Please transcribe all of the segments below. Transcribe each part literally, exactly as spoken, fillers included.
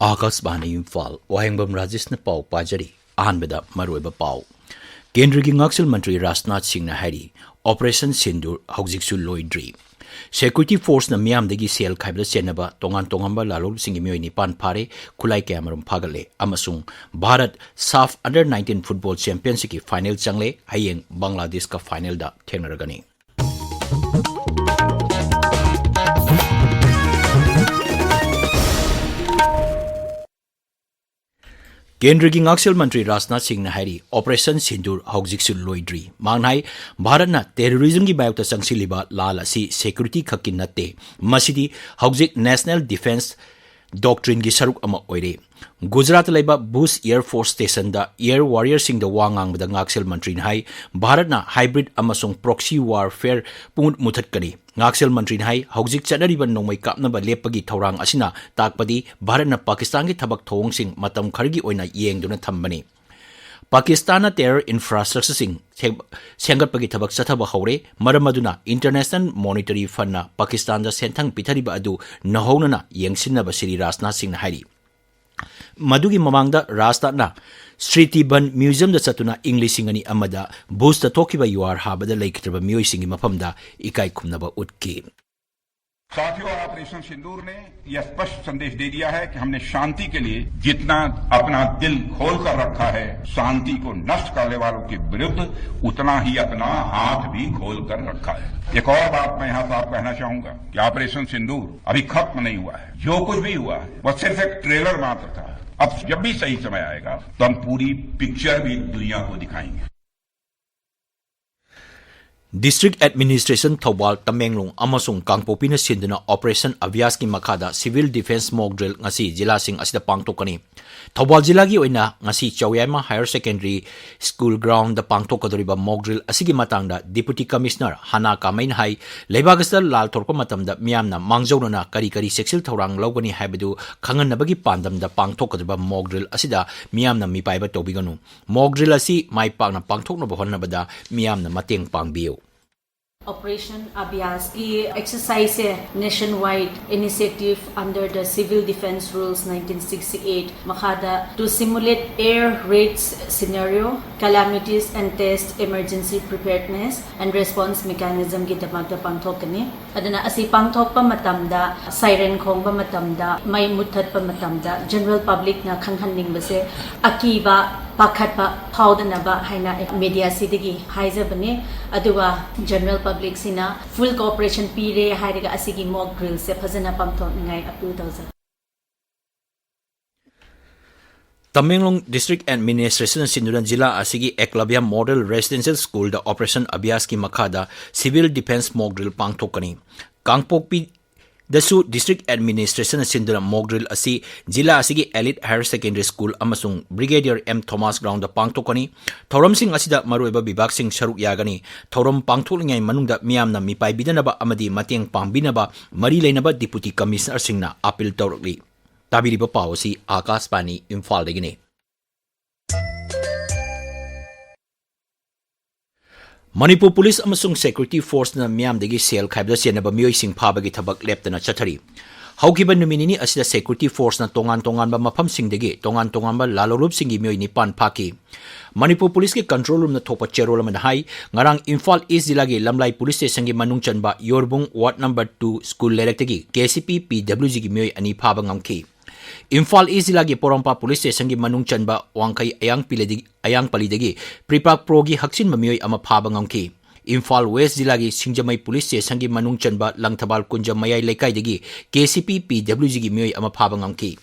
ꯑꯥꯀꯥꯁꯕꯥꯅꯤ ꯏꯝꯐꯥꯜ, ꯋꯥꯍꯦꯡꯕꯝ ꯔꯥꯖꯦꯁꯅ ꯄꯥꯎ ꯄꯥꯖꯔꯤ꯫ ꯑꯍꯥꯟꯕꯗ ꯃꯔꯨꯑꯣꯏꯕ ꯄꯥꯎ꯫ ꯀꯦꯟꯗ꯭ꯔꯒꯤ ꯉꯥꯛꯁꯦꯜ ꯃꯟꯇ꯭ꯔꯤ ꯔꯥꯖꯅꯥꯊ ꯁꯤꯡꯅ ꯍꯥꯏꯔꯤ, ꯑꯣꯄꯔꯦꯁꯟ ꯁꯤꯟꯗꯨꯔ ꯍꯧꯖꯤꯛꯁꯨ ꯂꯣꯏꯗ꯭ꯔꯤ꯫ ꯁꯦꯀ꯭ꯌꯨꯔꯤꯇꯤ ꯐꯣꯔꯁꯅ ꯃꯤꯌꯥꯝꯗꯒꯤ ꯁꯦꯜ ꯈꯥꯏꯕꯗ ꯆꯦꯟꯅꯕ ꯇꯣꯉꯥꯟ ꯇꯣꯉꯥꯟꯕ ꯂꯥꯂꯣꯡꯁꯤꯡꯒꯤ ꯃꯤꯑꯣꯏ ꯅꯤꯄꯥꯟ ꯐꯥꯔꯦ, ꯈꯨꯠꯂꯥꯏ ꯀꯌꯥꯃꯔꯨꯝ ꯐꯥꯒꯠꯂꯦ ꯑꯃꯁꯨꯡ Bharat SAFF under nineteen football ꯆꯦꯝꯄꯤꯌꯟꯁꯤꯞꯀꯤ ꯐꯥꯏꯅꯦꯜ ꯆꯪꯂꯦ꯫ ꯍꯌꯦꯡ ꯕꯪꯒ꯭ꯂꯥꯗꯦꯁꯀ ꯐꯥꯏꯅꯦꯜꯗ ꯊꯦꯡꯅꯔꯒꯅꯤ꯫ ꯀꯦꯟꯗ꯭ꯔꯒꯤ ꯉꯥꯛꯁꯦꯜ ꯃꯟꯇ꯭ꯔꯤ ꯔꯥꯖꯅꯥꯊ ꯁꯤꯡꯅ ꯍꯥꯏꯔꯤ, ꯑꯣꯄꯔꯦꯁꯟ ꯁꯤꯟꯗꯨꯔ ꯍꯧꯖꯤꯛꯁꯨ ꯂꯣꯏꯗ꯭ꯔꯤ꯫ ꯃꯍꯥꯛꯅ ꯍꯥꯏ, ꯚꯥꯔꯠꯅ ꯇꯦꯔꯣꯔꯤꯖꯝꯒꯤ ꯃꯥꯌꯣꯛꯇ ꯆꯪꯁꯤꯜꯂꯤꯕ ꯂꯥꯜ ꯑꯁꯤ ꯁꯦꯀ꯭ꯌꯨꯔꯤꯇꯤ ꯈꯛꯀꯤ ꯅꯠꯇꯦ, ꯃꯁꯤꯗꯤ ꯍꯧꯖꯤꯛ ꯅꯦꯁꯅꯦꯜ ꯗꯤꯐꯦꯟꯁ ꯗꯣꯛꯇ꯭ꯔꯤꯟꯒꯤ ꯁꯔꯨꯛ ꯑꯃ ꯑꯣꯏꯔꯦ꯫ ꯒꯨꯖꯔꯥꯠꯇ ꯂꯩꯕ ꯚꯨꯖ ꯑꯦꯌꯔ ꯐꯣꯔꯁ ꯁ꯭ꯇꯦꯁꯟꯗ ꯑꯦꯌꯔ ꯋꯥꯔꯤꯌꯔꯁꯤꯡꯗ ꯋꯥ ꯉꯥꯡꯕꯗ ꯉꯥꯛꯁꯦꯜ ꯃꯟꯇ꯭ꯔꯤꯅ ꯍꯥꯏ, ꯚꯥꯔꯠꯅ ꯍꯥꯏꯕ꯭ꯔꯤꯗ ꯑꯃꯁꯨꯡ ꯄ꯭ꯔꯣꯛꯁꯤ ꯋꯥꯔꯐꯦꯌꯔ ꯄꯨꯡꯃꯨꯠ ꯃꯨꯊꯠꯀꯅꯤ꯫ ꯉꯥꯛꯁꯦꯜ ꯃꯟꯇ꯭ꯔꯤꯅ ꯍꯥꯏ, ꯍꯧꯖꯤꯛ ꯆꯠꯅꯔꯤꯕ ꯅꯣꯡꯃꯩ ꯀꯥꯞꯅꯕ ꯂꯦꯞꯄꯒꯤ ꯊꯧꯔꯥꯡ ꯑꯁꯤꯅ ꯇꯥꯛꯄꯗꯤ ꯚꯥꯔꯠꯅ ꯄꯥꯀꯤꯁꯇꯥꯟꯒꯤ ꯊꯕꯛ ꯊꯧꯑꯣꯡꯁꯤꯡ ꯃꯇꯝ ꯈꯔꯒꯤ ꯑꯣꯏꯅ ꯌꯦꯡꯗꯨꯅ ꯊꯝꯕꯅꯤ꯫ ꯄꯥꯀꯤꯁꯇꯥꯟꯅ ꯇꯦꯔꯔ ꯏꯟꯐ꯭ꯔꯥꯁ꯭ꯇ꯭ꯔꯛꯆꯔꯁꯤꯡ ꯁꯦꯝ-, ꯁꯦꯝꯒꯠꯄꯒꯤ ꯊꯕꯛ ꯆꯠꯊꯕ ꯍꯧꯔꯦ꯫ ꯃꯔꯝ ꯑꯗꯨꯅ ꯏꯟꯇꯔꯅꯦꯁꯅꯦꯜ ꯃꯣꯅꯤꯇꯔꯤ ꯐꯟꯅ ꯄꯥꯀꯤꯁꯇꯥꯟꯗ ꯁꯦꯟꯊꯪ ꯄꯤꯊꯔꯤꯕ ꯑꯗꯨ ꯅꯧꯍꯧꯅꯅ ꯌꯦꯡꯁꯤꯟꯅꯕ ꯁ꯭ꯔꯤ ꯔꯥꯖꯅꯥꯊ ꯁꯤꯡꯅ ꯍꯥꯏꯔꯤ꯫ ꯃꯗꯨꯒꯤ ꯃꯃꯥꯡꯗ ꯔꯥꯖꯅꯥꯊꯅ ꯁ꯭ꯔꯤꯇꯤꯕꯟ ꯃ꯭ꯌꯨꯖꯤꯌꯝꯗ ꯆꯠꯇꯨꯅ ꯏꯪ ꯂꯤꯁꯤꯡ ꯑꯅꯤ ꯑꯃꯗ ꯚꯨꯖꯇ ꯊꯣꯛꯈꯤꯕ ꯌꯨꯍꯥꯔ ꯍꯥꯕꯗ ꯂꯩꯈꯤꯗ꯭ꯔꯕ ꯃꯤꯑꯣꯏꯁꯤꯡꯒꯤ ꯃꯐꯝꯗ ꯏꯀꯥꯏ ꯈꯨꯝꯅꯕ ꯎꯠꯈꯤ꯫ साथियों, ऑपरेशन सिंदूर ने यह स्पष्ट संदेश दे दिया है कि हमने शांति के लिए जितना अपना दिल खोल कर रखा है, शांति को नष्ट करने वालों के विरुद्ध उतना ही अपना हाथ भी खोल कर रखा है। एक और बात मैं यहाँ साफ कहना चाहूंगा कि ऑपरेशन सिंदूर अभी खत्म नहीं हुआ है। जो कुछ भी हुआ है, वह सिर्फ एक ट्रेलर मात्र था। अब जब भी सही समय आएगा, तो हम पूरी पिक्चर भी दुनिया को दिखाएंगे। District Administration ꯊꯧꯕꯥꯜ, ꯇꯃꯦꯡꯂꯣꯡ ꯑꯃꯁꯨꯡ ꯀꯥꯡꯄꯣꯛꯄꯤꯅ ꯁꯤꯟꯗꯨꯅ Operation ꯑꯚ꯭ꯌꯥꯁꯀꯤ ꯃꯈꯥꯗ civil defence mock drill ꯉꯁꯤ ꯖꯤꯂꯥꯁꯤꯡ ꯑꯁꯤꯗ ꯄꯥꯡꯊꯣꯛꯀꯅꯤ꯫ ꯊꯧꯕꯥꯜ ꯖꯤꯂꯥꯒꯤ ꯑꯣꯏꯅ ꯉꯁꯤ ꯆꯧꯌꯥꯏꯃ Higher Secondary School ground ꯗ ꯄꯥꯡꯊꯣꯛꯀꯗꯧꯔꯤꯕ mock drill ꯑꯁꯤꯒꯤ ꯃꯇꯥꯡꯗ Deputy Commissioner ꯍꯅꯥ ꯀꯥꯃꯩꯅ ꯍꯥꯏ, ꯂꯩꯕꯥꯛ ꯑꯁꯤꯗ ꯂꯥꯜ ꯊꯣꯔꯛꯄ ꯃꯇꯝꯗ ꯃꯤꯌꯥꯝꯅ ꯃꯥꯡꯖꯧꯅꯅ ꯀꯔꯤ ꯀꯔꯤ ꯆꯦꯛꯁꯤꯜ ꯊꯧꯔꯥꯡ ꯂꯧꯒꯅꯤ ꯍꯥꯏꯕꯗꯨ ꯈꯪꯍꯟꯅꯕꯒꯤ ꯄꯥꯟꯗꯝꯗ ꯄꯥꯡꯊꯣꯛꯀꯗꯧꯔꯤꯕ mock drill ꯑꯁꯤꯗ ꯃꯤꯌꯥꯝꯅ ꯃꯤꯄꯥꯏꯕ ꯇꯧꯕꯤꯒꯅꯨ꯫ Mock drill ꯑꯁꯤ ꯃꯥꯏ ꯄꯥꯛꯅ ꯄꯥꯡꯊꯣꯛꯅꯕ ꯍꯣꯠꯅꯕꯗ ꯃꯤꯌꯥꯝꯅ ꯃꯇꯦꯡ ꯄꯥꯡꯕꯤꯌꯨ꯫ Operation Abhyas ꯀꯤ exercise say nationwide initiative under the Civil Defence Rules nineteen sixty-eight ꯃꯈꯥꯗ to simulate air raids scenario, calamities and test emergency preparedness and response mechanism ꯒꯤꯗꯃꯛꯇ ꯄꯥꯡꯊꯣꯛꯀꯅꯤ꯫ ꯑꯗꯨꯅ ꯑꯁꯤ ꯄꯥꯡꯊꯣꯛꯄ ꯃꯇꯝꯗ siren ꯈꯣꯡꯕ ꯃꯇꯝꯗ, ꯃꯩ ꯃꯨꯠꯊꯠꯄ ꯃꯇꯝꯗ general public ꯅ ꯈꯪꯍꯟꯅꯤꯡꯕꯁꯦ ꯑꯀꯤꯕ, ꯄꯥꯈꯠꯄ ꯐꯥꯎꯗꯅꯕ ꯍꯥꯏꯅ media ꯁꯤꯗꯒꯤ ꯍꯥꯏꯖꯕꯅꯤ꯫ ꯑꯗꯨꯒ general public ꯁꯤꯅ full cooperation ꯄꯤꯔꯦ ꯍꯥꯏꯔꯒ ꯑꯁꯤꯒꯤ mock drill ꯁꯦ ꯐꯖꯅ ꯄꯥꯡꯊꯣꯛꯅꯤꯡꯉꯥꯏ appeal ꯇꯧꯖꯔꯤ꯫ ꯇꯃꯦꯡꯂꯣꯡ District Administration ꯅ ꯁꯤꯟꯗꯨꯅ ꯖꯤꯂꯥ ꯑꯁꯤꯒꯤ ꯑꯦꯛꯂꯕ꯭ꯌ Model Residential School ꯗ Operation Abhyas ꯀꯤ ꯃꯈꯥꯗ Civil Defence Mock Drill ꯄꯥꯡꯊꯣꯛꯀꯅꯤ꯫ ꯀꯥꯡꯄꯣꯛꯄꯤꯗꯁꯨ District Administration ꯅ ꯁꯤꯟꯗꯨꯅ mock drill ꯑꯁꯤ ꯖꯤꯂꯥ ꯑꯁꯤꯒꯤ Elite Higher Secondary School ꯑꯃꯁꯨꯡ Brigadier M Thomas Ground ꯗ ꯄꯥꯡꯊꯣꯛꯀꯅꯤ꯫ ꯊꯧꯔꯝꯁꯤꯡ ꯑꯁꯤꯗ ꯃꯔꯨꯑꯣꯏꯕ ꯕꯤꯚꯥꯒꯁꯤꯡ ꯁꯔꯨꯛ ꯌꯥꯒꯅꯤ꯫ ꯊꯧꯔꯝ ꯄꯥꯡꯊꯣꯛꯂꯤꯉꯩ ꯃꯅꯨꯡꯗ ꯃꯤꯌꯥꯝꯅ ꯃꯤꯄꯥꯏꯕꯤꯗꯅꯕ ꯑꯃꯗꯤ ꯃꯇꯦꯡ ꯄꯥꯡꯕꯤꯅꯕ ꯃꯔꯤ ꯂꯩꯅꯕ Deputy Commissioner ꯁꯤꯡꯅ appeal ꯇꯧꯔꯛꯂꯤ꯫ ꯇꯥꯕꯤꯔꯤꯕ ꯄꯥꯎ ꯑꯁꯤ ꯑꯥꯀꯥꯁꯕꯥꯅꯤ ꯏꯝꯐꯥꯜꯗꯒꯤꯅꯤ꯫ ꯃꯅꯤꯄꯨꯔ ꯄꯨꯂꯤꯁ ꯑꯃꯁꯨꯡ security force ꯅ ꯃꯤꯌꯥꯝꯗꯒꯤ ꯁꯦꯜ ꯈꯥꯏꯕꯗ ꯆꯦꯟꯅꯕ ꯃꯤꯑꯣꯏꯁꯤꯡ ꯐꯥꯕꯒꯤ ꯊꯕꯛ ꯂꯦꯞꯇꯅ ꯆꯠꯊꯔꯤ꯫ ꯍꯧꯈꯤꯕ ꯅꯨꯃꯤꯠ ꯅꯤꯅꯤ ꯑꯁꯤꯗ security force ꯅ ꯇꯣꯉꯥꯟ ꯇꯣꯉꯥꯟꯕ ꯃꯐꯝꯁꯤꯡꯗꯒꯤ ꯇꯣꯉꯥꯟ ꯇꯣꯉꯥꯟꯕ ꯂꯥꯂꯣꯡꯂꯨꯞꯁꯤꯡꯒꯤ ꯃꯤꯑꯣꯏ ꯅꯤꯄꯥꯟ ꯐꯥꯈꯤ꯫ ꯃꯅꯤꯄꯨꯔ ꯄꯨꯂꯤꯁꯀꯤ control room ꯅ ꯊꯣꯛꯄ ꯆꯦꯔꯣꯜ ꯑꯃꯗ ꯍꯥꯏ, ꯉꯔꯥꯡ ꯏꯝꯐꯥꯜ East ꯖꯤꯂꯥꯒꯤ ꯂꯝꯂꯥꯏ police station ꯒꯤ ꯃꯅꯨꯡ ꯆꯟꯕ ꯌꯣꯔꯕꯨꯡ ward number two school ꯂꯩꯔꯛꯇꯒꯤ K C P P W G ꯒꯤ ꯃꯤꯑꯣꯏ ꯑꯅꯤ ꯐꯥꯕ ꯉꯝꯈꯤ꯫ ꯏꯝꯐꯥꯜ East ꯖꯤꯂꯥꯒꯤ ꯄꯣꯔꯣꯝꯄꯥꯠ police station ꯒꯤ ꯃꯅꯨꯡ ꯆꯟꯕ ꯋꯥꯡꯈꯩ ꯑꯌꯥꯡꯄꯤꯂꯗꯤ-, ꯑꯌꯥꯡꯄꯜꯂꯤꯗꯒꯤ ꯄ꯭ꯔꯤꯄꯥꯛ ꯄ꯭ꯔꯣꯒꯤ ꯍꯛꯆꯤꯟꯕ ꯃꯤꯑꯣꯏ ꯑꯃ ꯐꯥꯕ ꯉꯝꯈꯤ꯫ ꯏꯝꯐꯥꯜ West ꯖꯤꯂꯥꯒꯤ ꯁꯤꯡꯖꯃꯩ police station ꯒꯤ ꯃꯅꯨꯡ ꯆꯟꯕ ꯂꯪꯊꯕꯥꯜ ꯀꯨꯟꯖꯝ ꯃꯌꯥꯏ ꯂꯩꯀꯥꯏꯗꯒꯤ K C P P W G ꯒꯤ ꯃꯤꯑꯣꯏ ꯑꯃ ꯐꯥꯕ ꯉꯝꯈꯤ꯫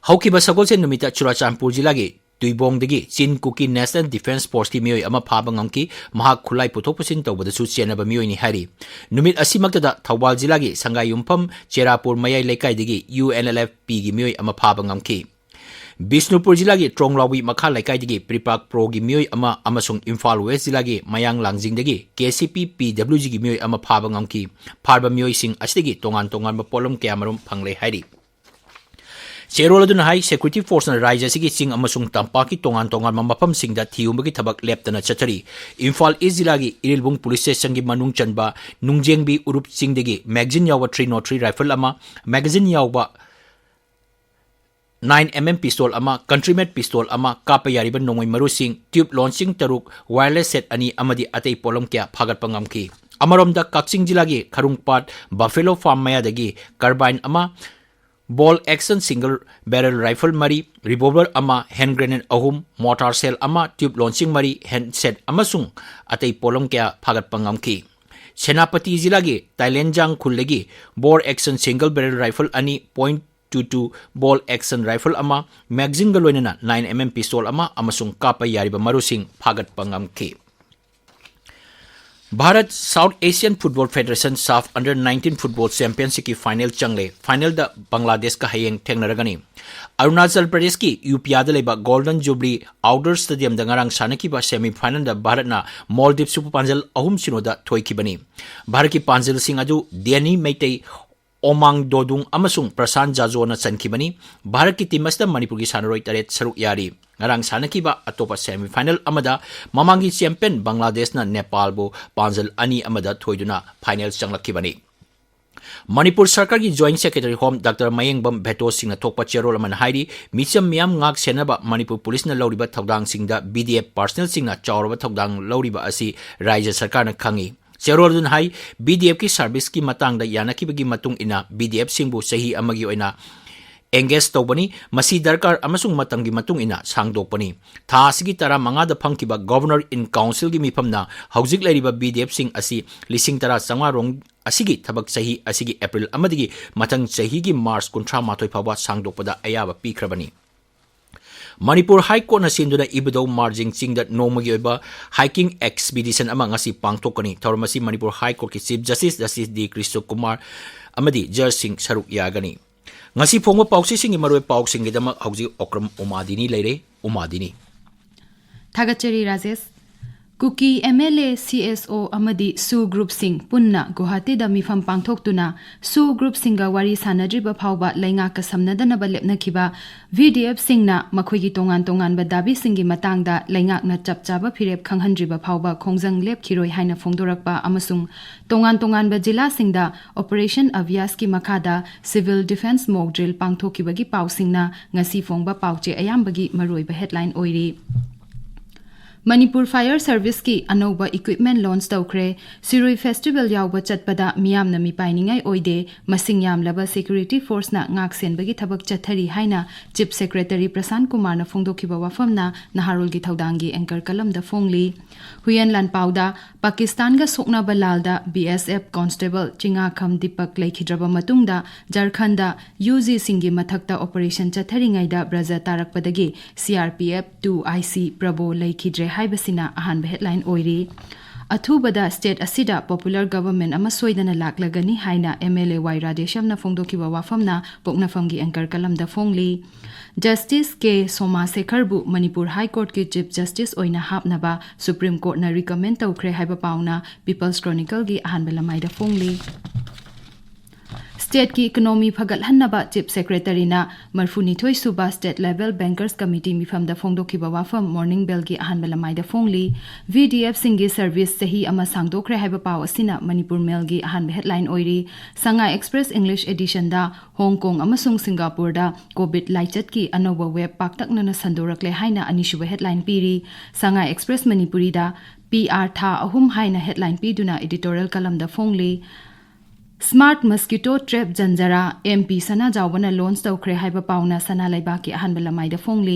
ꯍꯧꯈꯤꯕ ꯁꯒꯣꯜꯁꯦꯟ ꯅꯨꯃꯤꯠꯇ ꯆꯨꯔꯥꯆꯥꯟꯄꯨꯔ ꯖꯤꯂꯥꯒꯤ ꯇꯨꯏꯕꯣꯡꯗꯒꯤ ꯆꯤꯟ ꯀꯨꯀꯤ National Defence Force ꯀꯤ ꯃꯤꯑꯣꯏ ꯑꯃ ꯐꯥꯕ ꯉꯝꯈꯤ꯫ ꯃꯍꯥꯛ ꯈꯨꯠꯂꯥꯏ ꯄꯨꯊꯣꯛ ꯄꯨꯁꯤꯟ ꯇꯧꯕꯗꯁꯨ ꯆꯦꯟꯅꯕ ꯃꯤꯑꯣꯏꯅꯤ ꯍꯥꯏꯔꯤ꯫ ꯅꯨꯃꯤꯠ ꯑꯁꯤꯃꯛꯇꯗ ꯊꯧꯕꯥꯜ ꯖꯤꯂꯥꯒꯤ ꯁꯪꯒꯥꯏꯌꯨꯝꯐꯝ ꯆꯦꯔꯥꯄꯨꯔ ꯃꯌꯥꯏ ꯂꯩꯀꯥꯏꯗꯒꯤ U N L F P ꯒꯤ ꯃꯤꯑꯣꯏ ꯑꯃ ꯐꯥꯕ ꯉꯝꯈꯤ꯫ ꯕꯤꯁꯅꯨꯄꯨꯔ ꯖꯤꯂꯥꯒꯤ ꯇ꯭ꯔꯣꯡꯂꯥꯎꯕꯤ ꯃꯈꯥ ꯂꯩꯀꯥꯏꯗꯒꯤ ꯄ꯭ꯔꯤꯄꯥꯛ ꯄ꯭ꯔꯣꯒꯤ ꯃꯤꯑꯣꯏ ꯑꯃ ꯑꯃꯁꯨꯡ ꯏꯝꯐꯥꯜ West ꯖꯤꯂꯥꯒꯤ ꯃꯌꯥꯡ ꯂꯥꯡꯖꯤꯡꯗꯒꯤ K C P P W G ꯒꯤ ꯃꯤꯑꯣꯏ ꯑꯃ ꯐꯥꯕ ꯉꯝꯈꯤ꯫ ꯐꯥꯔꯕ ꯃꯤꯑꯣꯏꯁꯤꯡ ꯑꯁꯤꯗꯒꯤ ꯇꯣꯉꯥꯟ ꯇꯣꯉꯥꯟꯕ ꯄꯣꯠꯂꯝ ꯀꯌꯥ ꯃꯔꯨꯝ ꯐꯪꯂꯦ ꯍꯥꯏꯔꯤ꯫ ꯆꯦꯔꯣꯜ ꯑꯗꯨꯅ ꯍꯥꯏ, security forceꯅ ꯔꯥꯖ꯭ꯌ ꯑꯁꯤꯒꯤ ꯆꯤꯡ ꯑꯃꯁꯨꯡ ꯇꯝꯄꯥꯛꯀꯤ ꯇꯣꯉꯥꯟ ꯇꯣꯉꯥꯟꯕ ꯃꯐꯝꯁꯤꯡꯗ ꯊꯤꯍꯨꯝꯕꯒꯤ ꯊꯕꯛ ꯂꯦꯞꯇꯅ ꯆꯠꯊꯔꯤ꯫ ꯏꯝꯐꯥꯜ ꯏꯁ ꯖꯤꯂꯥꯒꯤ ꯏꯔꯤꯜꯕꯨꯡ police stationꯒꯤ ꯃꯅꯨꯡ ꯆꯟꯕ ꯅꯨꯡꯖꯦꯡꯕꯤ ꯎꯔꯨꯞ ꯆꯤꯡꯗꯒꯤ magazine ꯌꯥꯎꯕ three nought three rifle ꯑꯃ, magazine ꯌꯥꯎꯕ nine M M pistol ꯑꯃ, country made pistol ꯑꯃ, ꯀꯥꯞꯄ ꯌꯥꯔꯤꯕ ꯅꯣꯡꯃꯩ ꯃꯔꯨꯁꯤꯡ, tube launching ꯇꯔꯨꯛ, wireless set ꯑꯅꯤ ꯑꯃꯗꯤ ꯑꯇꯩ ꯄꯣꯠꯂꯝ ꯀꯌꯥ ꯐꯥꯒꯠꯄ ꯉꯝꯈꯤ꯫ ꯑꯃꯔꯣꯝꯗ, ꯀꯛꯆꯤꯡ ꯖꯤꯂꯥꯒꯤ ꯈꯔꯨꯡꯄꯥꯠ Buffalo Farm ꯃꯌꯥꯗꯒꯤ carbine ꯑꯃ, bolt action single barrel rifle ꯃꯔꯤ, revolver ꯑꯃ, hand grenade ꯑꯍꯨꯝ, mortar shell ꯑꯃ, tube launching ꯃꯔꯤ, handset ꯑꯃꯁꯨꯡ ꯑꯇꯩ ꯄꯣꯠꯂꯝ ꯀꯌꯥ ꯐꯥꯒꯠꯄ ꯉꯝꯈꯤ꯫ ꯁꯦꯅꯥꯄꯇꯤ ꯖꯤꯂꯥꯒꯤ ꯇꯥꯏꯂꯦꯟꯖꯥꯡ ꯈꯨꯜꯗꯒꯤ bolt action single barrel rifle ꯑꯅꯤ, point two two bolt action rifle ꯑꯃ, magazineꯒ ꯂꯣꯏꯅꯅ nine M M pistol ꯑꯃ ꯑꯃꯁꯨꯡ ꯀꯥꯞꯄ ꯌꯥꯔꯤꯕ ꯃꯔꯨꯁꯤꯡ ꯐꯥꯒꯠꯄ ꯉꯝꯈꯤ꯫ Bharat South Asian Football Federation SAFF under nineteen football championshipꯀꯤ final ꯆꯪꯂꯦ꯫ Finalꯗ ꯕꯪꯒ꯭ꯂꯥꯗꯦꯁꯀ ꯍꯌꯦꯡ ꯊꯦꯡꯅꯔꯒꯅꯤ꯫ ꯑꯔꯨꯅꯥꯆꯜ ꯄ꯭ꯔꯗꯦꯁꯀꯤ ꯌꯨꯄꯤꯌꯥꯗ ꯂꯩꯕ Golden Jubilee Outdoor Stadiumꯗ ꯉꯔꯥꯡ ꯁꯥꯟꯅꯈꯤꯕ semifinalꯗ ꯚꯥꯔꯠꯅ ꯃꯣꯜꯗꯤꯞꯁꯄꯨ ꯄꯥꯟꯖꯜ ꯑꯍꯨꯝ ꯁꯤꯅꯣꯗ ꯊꯣꯏꯈꯤꯕꯅꯤ꯫ ꯚꯥꯔꯠꯀꯤ ꯄꯥꯟꯖꯜꯁꯤꯡ ꯑꯗꯨ ꯗꯦꯅꯤ ꯃꯩꯇꯩ, ꯑꯣꯃꯥꯡ ꯗꯣꯗꯨꯡ ꯑꯃꯁꯨꯡ ꯄ꯭ꯔꯁꯥꯟ ꯖꯥꯖꯣꯅ ꯆꯟꯈꯤꯕꯅꯤ꯫ ꯚꯥꯔꯠꯀꯤ team ꯑꯁꯤꯗ ꯃꯅꯤꯄꯨꯔꯒꯤ ꯁꯥꯟꯅꯔꯣꯏ ꯇꯔꯦꯠ ꯁꯔꯨꯛ ꯌꯥꯔꯤ꯫ ꯉꯔꯥꯡ ꯁꯥꯟꯅꯈꯤꯕ ꯑꯇꯣꯞꯄ semifinal ꯑꯃꯗ ꯃꯃꯥꯡꯒꯤ champion ꯕꯪꯒ꯭ꯂꯥꯗꯦꯁꯅ ꯅꯦꯄꯥꯜꯕꯨ ꯄꯥꯟꯖꯜ ꯑꯅꯤ ꯑꯃꯗ ꯊꯣꯏꯗꯨꯅ final ꯆꯪꯂꯛꯈꯤꯕꯅꯤ꯫ ꯃꯅꯤꯄꯨꯔ ꯁꯔꯀꯥꯔꯒꯤ Joint Secretary Home Doctor ꯃꯌꯦꯡꯕꯝ ꯚꯦꯇꯣꯁꯤꯡꯅ ꯊꯣꯛꯄ ꯆꯦꯔꯣꯜ ꯑꯃꯅ ꯍꯥꯏꯔꯤ, ꯃꯤꯆꯝ ꯃꯤꯌꯥꯝ ꯉꯥꯛ ꯁꯦꯟꯅꯕ ꯃꯅꯤꯄꯨꯔ ꯄꯨꯂꯤꯁꯅ ꯂꯧꯔꯤꯕ ꯊꯧꯗꯥꯡꯁꯤꯡꯗ BDF personnelꯁꯤꯡꯅ ꯆꯥꯎꯔꯕ ꯊꯧꯗꯥꯡ ꯂꯧꯔꯤꯕ ꯑꯁꯤ ꯔꯥꯖ꯭ꯌ ꯁꯔꯀꯥꯔꯅ ꯈꯪꯏ꯫ ꯆꯦꯔꯣꯜ ꯑꯗꯨꯅ ꯍꯥꯏ, BDFꯀꯤ serviceꯀꯤ ꯃꯇꯥꯡꯗ ꯌꯥꯅꯈꯤꯕꯒꯤ ꯃꯇꯨꯡ ꯏꯟꯅ BDFꯁꯤꯡꯕꯨ ꯆꯍꯤ ꯑꯃꯒꯤ ꯑꯣꯏꯅ engage ꯇꯧꯕꯅꯤ꯫ ꯃꯁꯤ ꯗꯔꯀꯥꯔ ꯑꯃꯁꯨꯡ ꯃꯇꯝꯒꯤ ꯃꯇꯨꯡ ꯏꯟꯅ ꯁꯥꯡꯗꯣꯛꯄꯅꯤ꯫ ꯊꯥ ꯑꯁꯤꯒꯤ ꯇꯔꯥꯃꯉꯥꯗ ꯐꯪꯈꯤꯕ Governor in Councilꯒꯤ ꯃꯤꯐꯝꯅ ꯍꯧꯖꯤꯛ ꯂꯩꯔꯤꯕ BDFꯁꯤꯡ ꯑꯁꯤ ꯂꯤꯁꯤꯡ ꯇꯔꯥ ꯆꯥꯝꯃꯉꯥ ꯔꯣꯝ ꯑꯁꯤꯒꯤ ꯊꯕꯛ ꯆꯍꯤ ꯑꯁꯤꯒꯤ April ꯑꯃꯗꯒꯤ ꯃꯊꯪ ꯆꯍꯤꯒꯤ March ꯀꯨꯟꯊ꯭ꯔꯥ ꯃꯥꯊꯣꯏ ꯐꯥꯎꯕ ꯁꯥꯡꯗꯣꯛꯄꯗ ꯑꯌꯥꯕ ꯄꯤꯈ꯭ꯔꯕꯅꯤ꯫ ꯃꯅꯤꯄꯨꯔ High Courtꯅ ꯁꯤꯟꯗꯨꯅ ꯏꯕꯨꯙꯧ ꯃꯥꯔꯖꯤꯡ ꯆꯤꯡꯗ ꯅꯣꯡꯃꯒꯤ ꯑꯣꯏꯕ hiking expedition ꯑꯃ ꯉꯁꯤ ꯄꯥꯡꯊꯣꯛꯀꯅꯤ꯫ ꯊꯧꯔꯝ ꯑꯁꯤ Manipur High Courtꯀꯤ Chief Justice Justice D Krishna Kumar ꯑꯃꯗꯤ judgeꯁꯤꯡ ꯁꯔꯨꯛ ꯌꯥꯒꯅꯤ꯫ ꯉꯁꯤ ꯐꯣꯡꯕ ꯄꯥꯎꯆꯦꯁꯤꯡꯒꯤ ꯃꯔꯨꯑꯣꯏꯕ ꯄꯥꯎꯁꯤꯡꯒꯤꯗꯃꯛ ꯍꯧꯖꯤꯛ ꯑꯣꯀ꯭ꯔꯝ ꯎꯃꯥꯗꯤꯅꯤ ꯂꯩꯔꯦ꯫ ꯎꯃꯥꯗꯤꯅꯤ꯫ ꯊꯥꯒꯠꯆꯔꯤ Rajesh. Kuki M L A, C S ꯑꯣ ꯑꯃꯗꯤ ꯁꯨ ꯒ꯭ꯔꯨꯞꯁꯤꯡ ꯄꯨꯟꯅ ꯒꯨꯋꯥꯍꯥꯇꯤꯗ ꯃꯤꯐꯝ ꯄꯥꯡꯊꯣꯛꯇꯨꯅ ꯁꯨ ꯒ꯭ꯔꯨꯞꯁꯤꯡꯒ ꯋꯥꯔꯤ ꯁꯥꯅꯗ꯭ꯔꯤꯕ ꯐꯥꯎꯕ ꯂꯩꯉꯥꯛꯀ ꯁꯝꯅꯗꯅꯕ ꯂꯦꯞꯅꯈꯤꯕ ꯚꯤ ꯗꯤ ꯑꯦꯐꯁꯤꯡꯅ ꯃꯈꯣꯏꯒꯤ ꯇꯣꯉꯥꯟ ꯇꯣꯉꯥꯟꯕ ꯗꯥꯕꯤꯁꯤꯡꯒꯤ ꯃꯇꯥꯡꯗ ꯂꯩꯉꯥꯛꯅ ꯆꯞ ꯆꯥꯕ ꯐꯤꯔꯦꯞ ꯈꯪꯍꯟꯗ꯭ꯔꯤꯕ ꯐꯥꯎꯕ ꯈꯣꯡꯖꯪ ꯂꯦꯞꯈꯤꯔꯣꯏ ꯍꯥꯏꯅ ꯐꯣꯡꯗꯣꯔꯛꯄ ꯑꯃꯁꯨꯡ ꯇꯣꯉꯥꯟ ꯇꯣꯉꯥꯟꯕ ꯖꯤꯂꯥꯁꯤꯡꯗ ꯑꯣꯄꯔꯦꯁꯟ ꯑꯚꯤꯌꯥꯁꯀꯤ ꯃꯈꯥꯗ ꯁꯤꯚꯤꯜ ꯗꯤꯐꯦꯟꯁ ꯃꯣꯛ ꯗ꯭ꯔꯤꯜ ꯄꯥꯡꯊꯣꯛꯈꯤꯕꯒꯤ ꯄꯥꯎꯁꯤꯡꯅ ꯉꯁꯤ ꯐꯣꯡꯕ ꯄꯥꯎꯆꯦ ꯑꯌꯥꯝꯕꯒꯤ ꯃꯔꯨꯑꯣꯏꯕ ꯍꯦꯗꯂꯥꯏꯟ ꯑꯣꯏꯔꯤ꯫ ꯃꯅꯤꯄꯨꯔ ꯐꯥꯌꯔ ꯁꯔꯚꯤꯁꯀꯤ ꯑꯅꯧꯕ ꯏꯀ꯭ꯋꯤꯞꯃꯦꯟ ꯂꯣꯟꯆ ꯇꯧꯈ꯭ꯔꯦ꯫ ꯁꯤꯔꯣꯏ ꯐꯦꯁꯇꯤꯚꯦꯜ ꯌꯥꯎꯕ ꯆꯠꯄꯗ ꯃꯤꯌꯥꯝꯅ ꯃꯤꯄꯥꯏꯅꯤꯡꯉꯥꯏ ꯑꯣꯏꯗꯦ, ꯃꯁꯤꯡ ꯌꯥꯝꯂꯕ ꯁꯦꯀ꯭ꯌꯨꯔꯤꯇꯤ ꯐꯣꯔꯁꯅ ꯉꯥꯛ ꯁꯦꯟꯕꯒꯤ ꯊꯕꯛ ꯆꯠꯊꯔꯤ ꯍꯥꯏꯅ ꯆꯤꯐ ꯁꯦꯀ꯭ꯔꯦꯇꯔꯤ ꯄ꯭ꯔꯁꯥꯟ ꯀꯨꯃꯥꯔꯅ ꯐꯣꯡꯗꯣꯛꯈꯤꯕ ꯋꯥꯐꯝꯅ ꯅꯍꯥꯔꯣꯜꯒꯤ ꯊꯧꯗꯥꯡꯒꯤ ꯑꯦꯡꯀꯔ ꯀꯂꯝꯗ ꯐꯣꯡꯂꯤ꯫ ꯍꯨꯏꯌꯦꯟ ꯂꯥꯟꯄꯥꯎꯗ ꯄꯥꯀꯤꯁꯇꯥꯟꯒ ꯁꯣꯛꯅꯕ ꯂꯥꯜꯗ ꯕꯤ ꯑꯦꯁ ꯑꯦꯐ ꯀꯣꯟꯁꯇꯦꯕꯜ ꯆꯤꯉꯥꯈꯝ ꯗꯤꯄꯛ ꯂꯩꯈꯤꯗ꯭ꯔꯕ ꯃꯇꯨꯡꯗ ꯖꯔꯈꯟꯗ ꯌꯨ ꯖꯤꯁꯤꯡꯒꯤ ꯃꯊꯛꯇ ꯑꯣꯄꯔꯦꯁꯟ ꯆꯠꯊꯔꯤꯉꯩꯗ ꯕ꯭ꯔꯖ ꯇꯥꯔꯛꯄꯗꯒꯤ C R P F two I C ꯄ꯭ꯔꯕꯣ ꯂꯩꯈꯤꯗ꯭ꯔꯦ ꯍꯥꯏꯕꯁꯤꯅ ꯑꯍꯥꯟꯕ ꯍꯦꯗꯂꯥꯏꯟ ꯑꯣꯏꯔꯤ꯫ ꯑꯊꯨꯕꯗ ꯁ꯭ꯇꯦꯠ ꯑꯁꯤꯗ ꯄꯣꯄꯨꯂꯔ ꯒꯚꯔꯟꯃꯦꯟꯠ ꯑꯃ ꯁꯣꯏꯗꯅ ꯂꯥꯛꯂꯒꯅꯤ ꯍꯥꯏꯅ ꯑꯦꯝ ꯑꯦꯜ ꯑꯦ ꯋꯥꯏ ꯔꯥꯙꯦꯁ꯭ꯌꯥꯝꯅ ꯐꯣꯡꯗꯣꯛꯈꯤꯕ ꯋꯥꯐꯝꯅ ꯄꯣꯛꯅꯐꯝꯒꯤ ꯑꯦꯡꯀꯔ ꯀꯂꯝꯗ ꯐꯣꯡꯂꯤ꯫ ꯖꯁꯇꯤꯁ ꯀꯦ ꯁꯣꯃꯥꯁꯦꯈꯔꯕꯨ ꯃꯅꯤꯄꯨꯔ ꯍꯥꯏ ꯀꯣꯔꯠꯀꯤ ꯆꯤꯐ ꯖꯁꯇꯤꯁ ꯑꯣꯏꯅ ꯍꯥꯞꯅꯕ ꯁꯨꯄ꯭ꯔꯤꯝ ꯀꯣꯔꯠꯅ ꯔꯤꯀꯃꯦꯟ ꯇꯧꯈ꯭ꯔꯦ ꯍꯥꯏꯕ ꯄꯥꯎꯅ ꯄꯤꯄꯜꯁ ꯀ꯭ꯔꯣꯅꯤꯀꯜꯒꯤ ꯑꯍꯥꯟꯕ ꯂꯃꯥꯏꯗ ꯐꯣꯡꯂꯤ꯫ ꯁ꯭ꯇꯦꯠꯀꯤ ꯏꯀꯣꯅꯣꯃꯤ ꯐꯒꯠꯍꯟꯅꯕ ꯆꯤꯐ ꯁꯦꯀ꯭ꯔꯦꯇꯔꯤꯅ ꯃꯔꯤꯐꯨꯅꯤꯊꯣꯏ ꯁꯨꯕ ꯁ꯭ꯇꯦꯠ ꯂꯦꯚꯦꯜ ꯕꯦꯡꯀꯔꯁ ꯀꯃꯤꯇꯤ ꯃꯤꯐꯝꯗ ꯐꯣꯡꯗꯣꯛꯈꯤꯕ ꯋꯥꯐꯝ ꯃꯣꯔꯅꯤꯡ ꯕꯦꯜꯒꯤ ꯑꯍꯥꯟꯕ ꯂꯃꯥꯏꯗ ꯐꯣꯡꯂꯤ꯫ ꯚꯤ ꯗꯤ ꯑꯦꯐꯁꯤꯡꯒꯤ ꯁꯔꯚꯤꯁ ꯆꯍꯤ ꯑꯃ ꯁꯥꯡꯗꯣꯛꯈ꯭ꯔꯦ ꯍꯥꯏꯕ ꯄꯥꯎ ꯑꯁꯤꯅ ꯃꯅꯤꯄꯨꯔ ꯃꯦꯜꯒꯤ ꯑꯍꯥꯟꯕ ꯍꯦꯗꯂꯥꯏꯟ ꯑꯣꯏꯔꯤ꯫ ꯁꯉꯥꯏ ꯑꯦꯛꯁꯄ꯭ꯔꯦꯁ ꯏꯪꯂꯤꯁ ꯑꯦꯗꯤꯁꯟꯗ ꯍꯣꯡ ꯀꯣꯡ ꯑꯃꯁꯨꯡ ꯁꯤꯡꯒꯥꯄꯨꯔꯗ ꯀꯣꯚꯤꯗ ꯂꯥꯏꯆꯠꯀꯤ ꯑꯅꯧꯕ ꯋꯦꯕ ꯄꯥꯛꯇꯛꯅꯅ ꯁꯟꯗꯣꯔꯛꯂꯦ ꯍꯥꯏꯅ ꯑꯅꯤꯁꯨꯕ ꯍꯦꯗꯂꯥꯏꯟ ꯄꯤꯔꯤ꯫ ꯁꯉꯥꯏ ꯑꯦꯛꯁꯄ꯭ꯔꯦꯁ ꯃꯅꯤꯄꯨꯔꯤꯗ ꯄꯤ ꯑꯥꯔ ꯊꯥ ꯑꯍꯨꯝ ꯍꯥꯏꯅ ꯍꯦꯗꯂꯥꯏꯟ ꯄꯤꯗꯨꯅ ꯏꯗꯤꯇꯣꯔꯤꯌꯦꯜ ꯀꯂꯝꯗ ꯐꯣꯡꯂꯤ꯫ ꯁ꯭ꯃꯥꯔꯠ ꯃꯁꯀꯤꯇꯣ ꯇ꯭ꯔꯦꯞ ꯖꯟꯖꯔꯥ ꯑꯦꯝ ꯄꯤ ꯁꯅꯥꯖꯥꯎꯕꯅ ꯂꯣꯟꯆ ꯇꯧꯈ꯭ꯔꯦ ꯍꯥꯏꯕ ꯄꯥꯎꯅ ꯁꯅꯥ ꯂꯩꯕꯥꯛꯀꯤ ꯑꯍꯥꯟꯕ ꯂꯃꯥꯏꯗ ꯐꯣꯡꯂꯤ꯫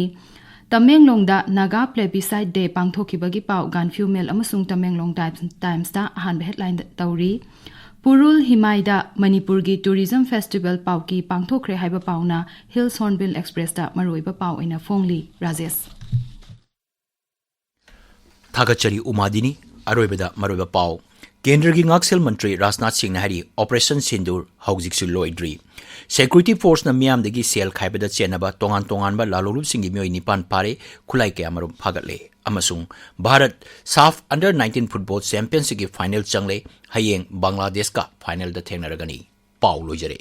ꯇꯃꯦꯡꯂꯣꯡꯗ ꯅꯥꯒꯥ ꯄ꯭ꯂꯦꯕꯤꯁꯥꯏꯠ ꯗꯦ ꯄꯥꯡꯊꯣꯛꯈꯤꯕꯒꯤ ꯄꯥꯎ ꯒꯥꯟꯐꯤꯌꯨ ꯃꯦꯜ ꯑꯃꯁꯨꯡ ꯇꯃꯦꯡꯂꯣꯡ ꯇꯥꯏꯝꯁ, ꯇꯥꯏꯝꯁꯇ ꯑꯍꯥꯟꯕ ꯍꯦꯗꯂꯥꯏꯟ ꯇꯧꯔꯤ꯫ ꯄꯨꯔꯨꯜ ꯍꯤꯃꯥꯏꯗ ꯃꯅꯤꯄꯨꯔꯒꯤ ꯇꯨꯔꯤꯖꯝ ꯐꯦꯁꯇꯤꯚꯦꯜ ꯄꯥꯎꯀꯤ ꯄꯥꯡꯊꯣꯛꯈ꯭ꯔꯦ ꯍꯥꯏꯕ ꯄꯥꯎꯅ ꯍꯤꯜꯁ ꯍꯣꯔꯟꯕꯤꯜ ꯑꯦꯛꯁꯄ꯭ꯔꯦꯁꯇ ꯃꯔꯨꯑꯣꯏꯕ ꯄꯥꯎ ꯑꯣꯏꯅ ꯐꯣꯡꯂꯤ꯫ ꯔꯥꯖꯦꯁ꯫ ꯊꯥꯒꯠꯆꯔꯤ ꯎꯃꯥꯗꯤꯅꯤ꯫ ꯑꯔꯣꯏꯕꯗ ꯃꯔꯨꯑꯣꯏꯕ ꯄꯥꯎ꯫ ꯀꯦꯟꯗ꯭ꯔꯒꯤ ꯉꯥꯛꯁꯦꯜ ꯃꯟꯇ꯭ꯔꯤ ꯔꯥꯖꯅꯥꯊ ꯁꯤꯡꯅ ꯍꯥꯏꯔꯤ, ꯑꯣꯄꯔꯦꯁꯟ ꯁꯤꯟꯗꯨꯔ ꯍꯧꯖꯤꯛꯁꯨ ꯂꯣꯏꯗ꯭ꯔꯤ꯫ ꯁꯦꯀ꯭ꯌꯨꯔꯤꯇꯤ ꯐꯣꯔꯁꯅ ꯃꯤꯌꯥꯝꯗꯒꯤ ꯁꯦꯜ ꯈꯥꯏꯕꯗ ꯆꯦꯟꯅꯕ ꯇꯣꯉꯥꯟ ꯇꯣꯉꯥꯟꯕ ꯂꯥꯂꯣꯡꯂꯨꯞꯁꯤꯡꯒꯤ ꯃꯤꯑꯣꯏ ꯅꯤꯄꯥꯟ ꯐꯥꯔꯦ, ꯈꯨꯠꯂꯥꯏ ꯀꯌꯥꯃꯔꯨꯝ ꯐꯥꯒꯠꯂꯦ꯫ ꯑꯃꯁꯨꯡ Bharat SAFF under nineteen football ꯆꯦꯝꯄꯤꯌꯟꯁꯤꯞꯀꯤ ꯐꯥꯏꯅꯦꯜ ꯆꯪꯂꯦ, ꯍꯌꯦꯡ ꯕꯪꯒ꯭ꯂꯥꯗꯦꯁꯀ ꯐꯥꯏꯅꯦꯜꯗ ꯊꯦꯡꯅꯔꯒꯅꯤ꯫ ꯄꯥꯎ ꯂꯣꯏꯖꯔꯦ꯫